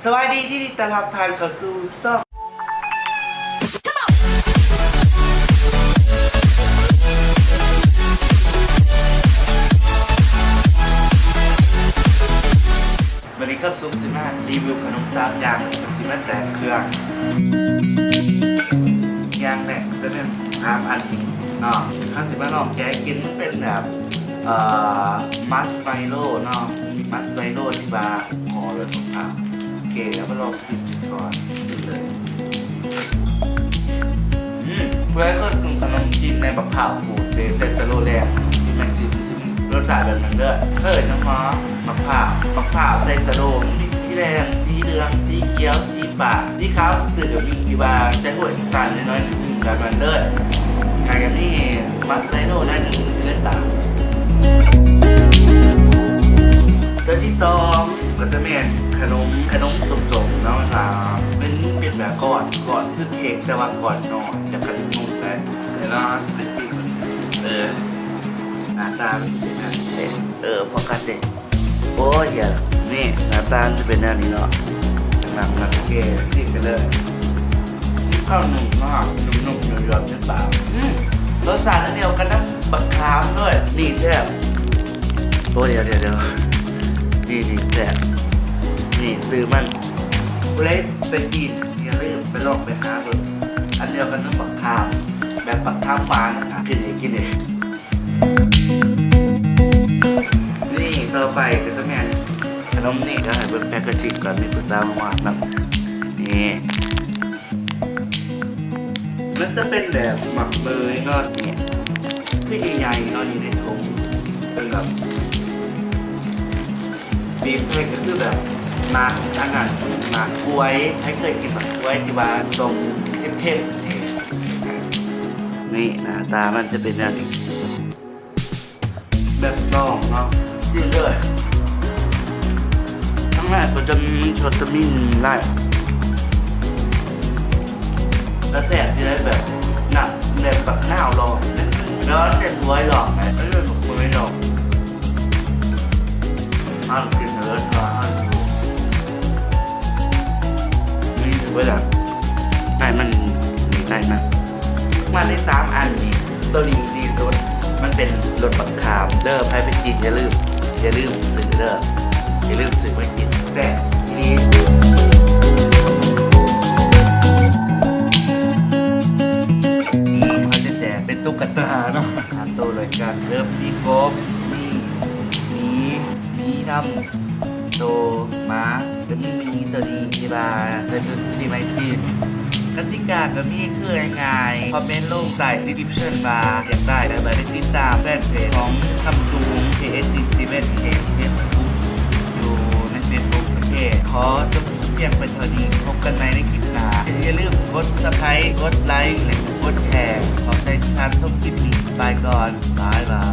ສະບາຍດີ ຍິນດີຕ້ອນຮັບທ່ານເຂົ້າສູ່ຊ່ອງ ມື້ນີ້ຄັບຊຸມຊິມາຣີວິວຂະໜົມສາມຢ່າງ ແລ້ວກໍຊິມາແຈກເຄື່ອງ. ຢ່າງແລກຈະແມ່ນສາມອັນນີ້ເນາະ ເຮົາຊິມາລອງແກະກິນ ມັນເປັນແບບ ເອີ ມັດໄມໂລເນາະ ມັດໄມໂລທີ່ວ່າຫໍ່ດ້ວຍໝາກພ້າວ. ໂອເຄ ເຮົາມາລອງ ກ່ອນເລີຍ. ອືມ ຜູ້ໃດເຄີຍກິນຂະໜົມຈີນໃນບັກພ້າວຂູດເດ ໃສ່ສະໂລແລງ ແມ່ນຊິ ຊິລົດຊາດແບບນັ້ນເດີ. ເຄີຍນຳໝາ ບັກພ້າວ ບັກພ້າວໃສ່ສະໂລ ມັນມີສີແດງ ສີເຫຼືອງ ສີຂຽວ ສີຟ້າ ສີຂາວ ຊື່ກໍມີ ທີ່ວ່າໃສ່ໂຮຍນ້ຳຕານໜ້ອຍໆ ໜຶ່ງ ແບບນັ້ນເດີ. ແລ້ວກໍມີໝາກໄມໂລໜ້ອຍໜຶ່ງຢູ່ໃນຕາ. ຕົວທີສອງ ກໍຈະແມ່ນຂະໜົມ ຂະໜົມສົ້ມໆເນາະ ມັນຈະເປັນ ເປັນແບບກ້ອນ ກ້ອນຄືເຄ້ກ ແຕ່ວ່າກ້ອນນ້ອຍ ແລ້ວກໍນຸ່ມໄປ. ເດີລະ ເອີ ໜ້າຕາມັນຊິເປັນແນວນີ້ເດ້ ເອີ ໂຟກັສເດ້. ໂອ້ຍ ນີ້ ໜ້າຕາມັນຊິເປັນແນວນີ້ເນາະ ໜັງມັນເກ ຊິມໄປເລີຍ. ມີຄວາມນຸ່ມເນາະ ນຸ່ມໆ ຫຍວບໆ ໃນປາກ. ອືມ ລົດຊາດອັນດຽວກັນນຳບັກຂາມເລີຍ ນີ້ແຊບ. ໂອ້ ດຽວໆໆ ນີ້ ນີ້ແຊບ ນີ້ຊື່ມັນ. ຜູ້ໃດໄປຈີນ ຢ່າລືມໄປລອງໄປຫາເບິ່ງ ອັນດຽວກັນນຳບັກຂາມ ແບບບັກຂາມຫວານນະ ກິນອີກ ກິນອີກ. ນີ້ ຕໍ່ໄປກໍຈະແມ່ນຂະໜົມນີ້ ດຽວໃຫ້ເບິ່ງແພັກເກດຈິງກ່ອນ ມີຜູ້ສາວມານຳ ນີ້ ມັນຈະເປັນແບບໝາກເມີຍເນາະ ນີ້ ຄືໃຫຍ່ໆເນາະ ຢູ່ໃນຖົງ ເປັນແບບ ບີບໃສ່ກໍຄືແບບໝາກອັນນັ້ນ ໝາກກ້ວຍ ໃຜເຄີຍກິນໝາກກ້ວຍທີ່ວ່າສົ້ມເຄັມໆ ນີ້ ໜ້າຕາມັນຈະເປັນແນວນີ້. ແບບດອງເນາະ ຊິມເລີຍ. ທາງໃນກໍຈະມີ ກໍຈະມີຫຼາຍ ແລ້ວແຊບຢູ່ໃດ໋ ແບບນ້ຳ ແບບບັກນາວດອງ ແລ້ວເປັນການເປັນຖ້ວຍດອງ ແລ້ວເປັນໝາກເມີຍດອງ. ເຮົາກິນເລີຍ ເຮົາ ເຮົາ ນີ້ເວລາ ໃນມັນ ໃນມັນ ມາໃນສາມອັນນີ້ ໂຕນີ້ດີສຸດ ມັນເປັນລົດບັກຂາມເດີ. ໃຜໄປກິນ ຢ່າລືມ ຢ່າລືມຊື້ເດີ ຢ່າລືມຊື້ມາກິນ ແຊບອີ່ຫຼີ. ນີ້ເຮົາຈະແຈກເປັນຕຸກກະຕາເນາະ ຫ້າໂຕດ້ວຍກັນເດີ ມີກົບ ມີ ໝີ ໝີດຳ ໂຕໝາ ກໍມີໝີໂຕນີ້ທີ່ວ່າໃສ່ຊຸດປີໃໝ່ຈີນ. ກະຕິກາກໍມີຄືງ່າຍໆ ຄອມເມັນລົງໃຕ້ ດີສະຄຣິບເຊິນ ວ່າຢາກໄດ້ ແລ້ວກໍໄປຕິດຕາມແຟນເພຈຂອງຄຳສູງ ເຄເອັສຊີ ສະຕຣີມ ເພຈ ເຟສບຸກ ຢູ່ໃນເຟສບຸກ. ໂອເຄ ຂໍຈົບພຽງແຕ່ເທົ່ານີ້ ພົບກັນໃໝ່ໃນຄລິບໜ້າ. ຢ່າລືມກົດຊັບສະໄຄຣບ໌ ກົດໄລຄ໌ ແລະ ກົດແຊ. ຂອບໃຈທີ່ທ່ານຊົມຄລິບນີ້. ບາຍກ່ອນ. ບາຍບາ